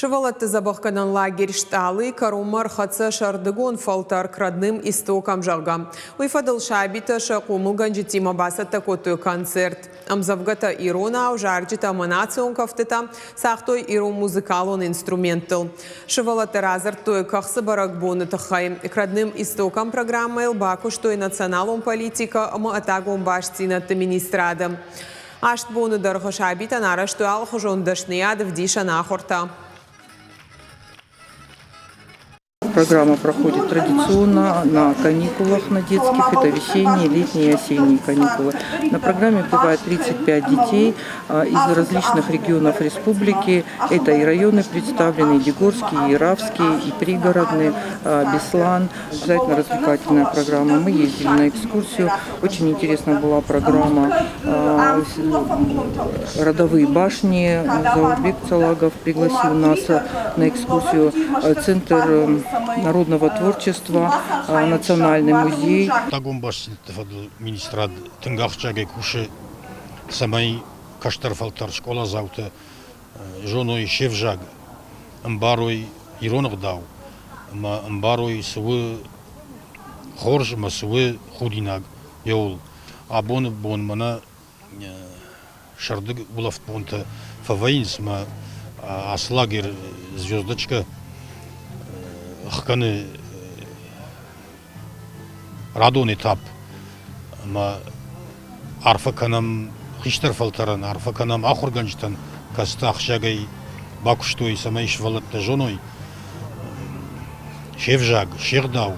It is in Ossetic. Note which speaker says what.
Speaker 1: Сывӕллӕтты дзӕбӕхгӕнӕн лагерь Стъалы-йы кӕронмӕ ӕрхӕццӕ сӕрдыгон фӕлтӕр К родным истокам, зӕгъгӕ. Уый фӕдыл сабитӕ сӕ хъомылгӕнджытимӕ бацӕттӕ кодтой концерт. Ӕмдзӕвгӕтӕ иронау, зарджытӕ ӕмӕ национ кӕфтытӕ цагътой ирон музыкалон инструменттыл. Сывӕллӕттӕ радзырдтой кӕхцы бӕрӕгбоны тыххӕй. К родным истокам программӕйыл бакуыстой националон политикӕ ӕмӕ ӕддагон бастдзинӕдты министрады. Аст боны дӕргъы сабитӕн арӕзтой алыхуызон дӕсныйад ӕвдисӕн ахуыртӕ.
Speaker 2: Программа проходит традиционно на каникулах на детских. Это весенние, летние и осенние каникулы. На программе бывает 35 детей из различных регионов республики. Это и районы представлены, и Дегорские, и Равские, и пригородные, Беслан. Обязательно развлекательная программа. Мы ездили на экскурсию. Очень интересна была программа «Родовые башни». Заурбек Цагов пригласил нас на экскурсию. Центр народного творчества, Национальный музей.
Speaker 3: Ӕддагон бастдзинӕдты фӕдыл министрад тынг ахсджиагӕй кусы, цӕмӕй кӕстӕр фӕлтӕр скъоладзаутӕ зоной се взаг, ӕмбарой ирон ӕгъдау ӕмӕ ӕмбарой, цы у хорз ӕмӕ цы у худинаг, еуыл. Абоны бон мӕнӕ сӕрдыг улӕфтбонтӕ фӕвӕййынц ӕмӕ ацы лагерь «Звездочка» ӕхгӕны радон этап ӕмӕ арфӕ кӕнӕм хистӕр фӕлтӕрӕн, арфӕ кӕнӕм ахуыргӕнджытӕн, кӕцытӕ ахсджиагӕй бакуыстой, цӕмӕй сывӕллӕттӕ зоной се взаг, се гъдау.